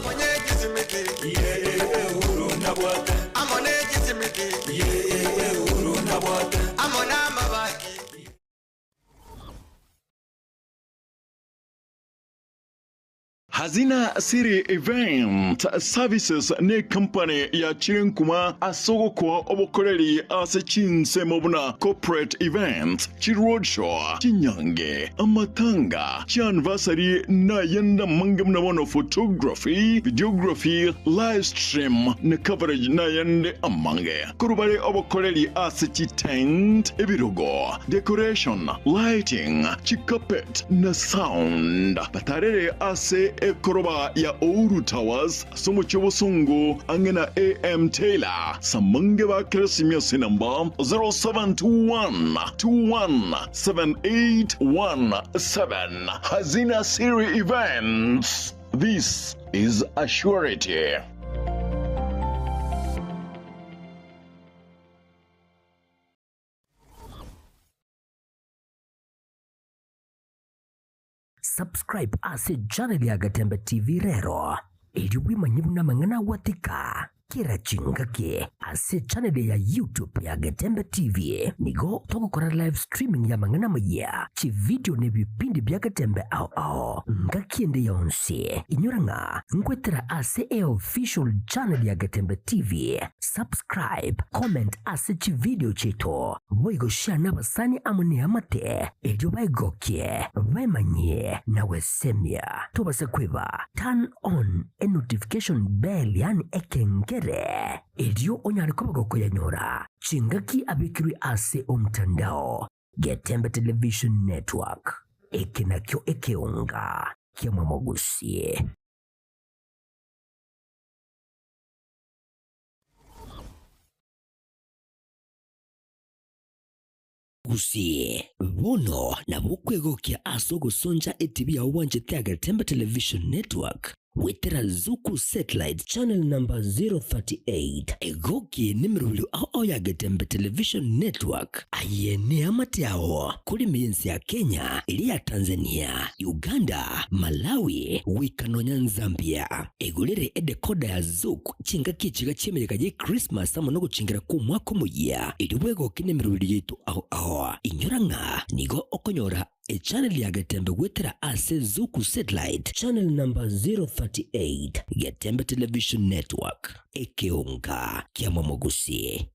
Hazina City Event Services ne company ya Chirenkuma asogokwa obokoreri ase chinsemo buna corporate events, chiroadshow, chinyange, amatanga, chianniversary na yenda mange muna bono photography, videography, live stream na coverage na yende amange. Kurubare obokoreri ase chitent, ebirogo, decoration, lighting, chicarpet na sound. Batarere ase ekoroba ya Ouru Towers somo chobosongo angena AM Taylor samange ba kresimia namba 0721 217817. Hazina Siri Events. This is Assurity. Subscribe ase channel ya Getembe TV rero, erio bwemanye buna amang'ana agwatika. Kera chingaki ase channel ya YouTube ya Getembe TV nigo togokora live streaming y'amang'ana amayia, chividio na ebipindi bia Getembe ao ao ngaki ende yonsi. Inyora ng'a nkwetera ase eofficial channel ya Getembe TV. Subscribe, comment ase chividio chiaito, boigo share nabasani amo neamate erio baegokie, baemanyie na gwesemia. Tobasa kweba turn on enotification bell yaani ekengere, erio onyare koba gokoyanyora chingaki abekirwe ase omtandao. Getembe Television Network, eke nakio ekeonga ki'omomogusi. Gusii, bono nabo okwegokia ase ogosoncha etibi yao bwanchete ya Getembe Television Network goetera Zuku Satellite Channel number 038. Egokie nemerobio ao ao ya Getembe Television Network. Aye neamate ao kore ime y'ense ya Kenya, eria ya Tanzania, Uganda, Malawi, goika nonya Nzambia. Egorere edecoder ya Zuku Chingaki echiga chi'emeyega ye Krismasi amo nogochengera kw'Omwaka Omoyia, erio bwegoke nemeroberi yaito ao ao. Inyora ng'a nigo okonyora echannel ya Getembe goetera ase Zuku Satellite channel number 038, Getembe Television Network, ekeonga ki'amamogusi.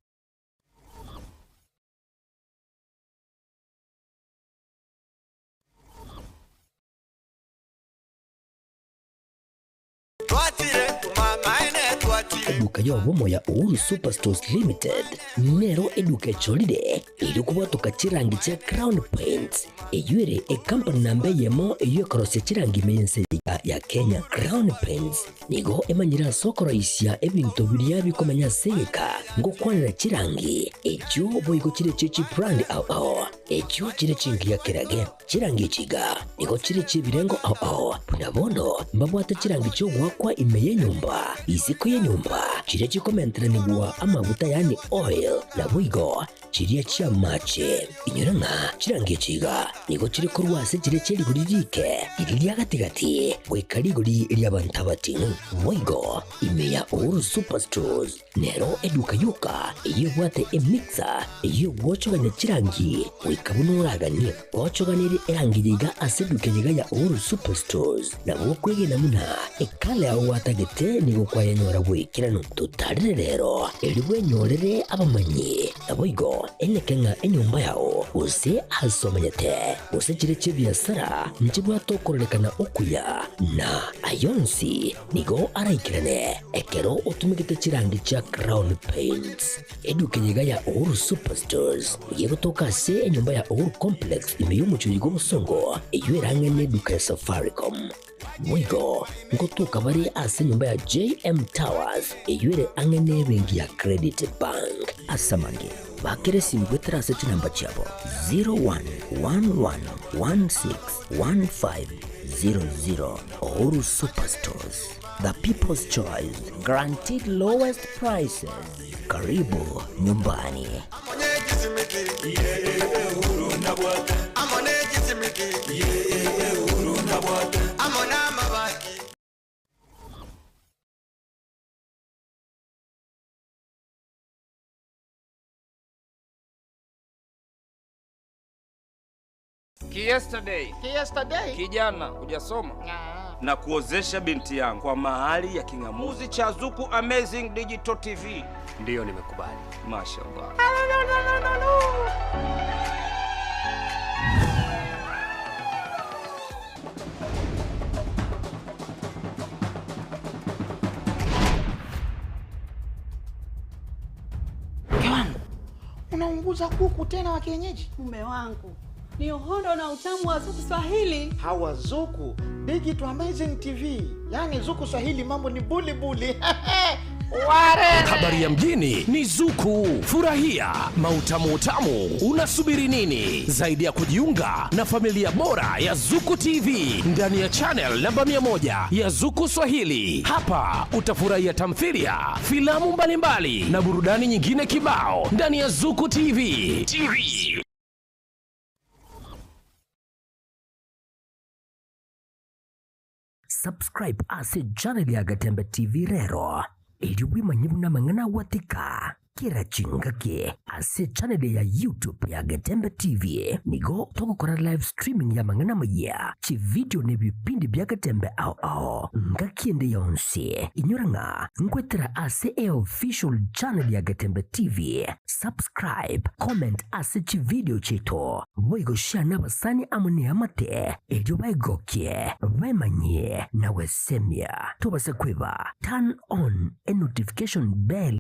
Eduka y'obomo ya Uhuru Superstores Limited nero eduka echorire erio kobwatoka chirangi chia Crown Paints, eyio ere ekampani namba eyemo eyio ekorosia chirangi ime y'ense ya Kenya. Crown Paints nigo emanyire ase okoroisia ebinto biria bikomenya ase egeka ngokwanera chirangi echio boigo chire chie chibrand ao ao echio chire chingiya kerage. Chirangi echi iga nigo chire chi'ebirengo ao ao, buna bono mbabwate chirangi chi'ogoakwa ime y'enyomba, isiko y'enyomba, chiria chikomenteranigwa amaguta yaani oil, naboigo chiria chi'amache. Inyora ng'a chirangi echi iga nigo chire korwa ase chiria chie rigori riike, riria ria gati-gati, goika rigori ri'abanto abating'u. Boigo ime ya Uhuru Superstores Nero eduka yoka eyio ebwate emixer eyio egwochogania chirangi goika buna oraganie. Gochoganerie erangi eye iga ase eduka eye iga ya Uhuru Superstores nabo okwegena buna ekala yao gwatagete nigo kwayenyora bw'ekeranu. Totarere rero erio bwenyorere abamanyi naboigo eneke ng'a enyomba yao gose ase omenyete gose chire chi'ebiasara nchibwate okororekana okuya na ayonsi Nigo araikerane ekero otumegete chirangi chia Crown Paints. Eduka eye iga ya Uhuru Superstores nigo egotoka ase enyomba ya Uhuru Complex ime y'omochie oyo bw'obosongo eyio erang'e neduka ya Safaricom. Boigo ngotoka bare ase enyomba ya JM Towers eyio ere ang'e nebenki ya Credit Bank. Ase amange, bakera esimi goetera ase chinamba chiabo 0111161500. Uhuru Superstores, the people's choice, guaranteed lowest prices. Karibu nyumbani. Kiyesterday. Kiyesterday. Kijana hujasoma na kuozesha binti yangu kwa mahali ya king'amuzi cha Zuku Amazing Digital TV. Ndiyo, nimekubali. Mashallah. No, no, no, no, no. Mke wangu, unaunguza kuku tena wa kienyeji? Mume wangu ni uhondo na utamu wa Zuku Swahili. Hawa Zuku Digital Amazing TV, yaani Zuku Swahili mambo ni buli buli. Ware. Habari ya mjini ni Zuku. Furahia mautamu utamu. Unasubiri nini zaidi ya kujiunga na familia bora ya Zuku TV ndani ya channel namba 100 ya Zuku Swahili? Hapa utafurahia tamthilia, filamu mbalimbali na burudani nyingine kibao ndani ya Zuku TV. TV. Subscribe ase channel ya Getembe TV rero, erio bwemanye buna amang'ana agwatika kera chingaki ase channel ya YouTube ya Getembe TV. Nigo togokora live streaming y'amang'ana amayia, chividio na ebipindi bia Getembe ao ao ngaki ende yonsi. Inyora ng'a nkwetera ase eofficial channel ya Getembe TV. Subscribe, comment ase chividio chiaito, boigo share nabasani amo neamate erio baegokie, baemanyie na gwesemia. Tobasa kweba turn on enotification bell.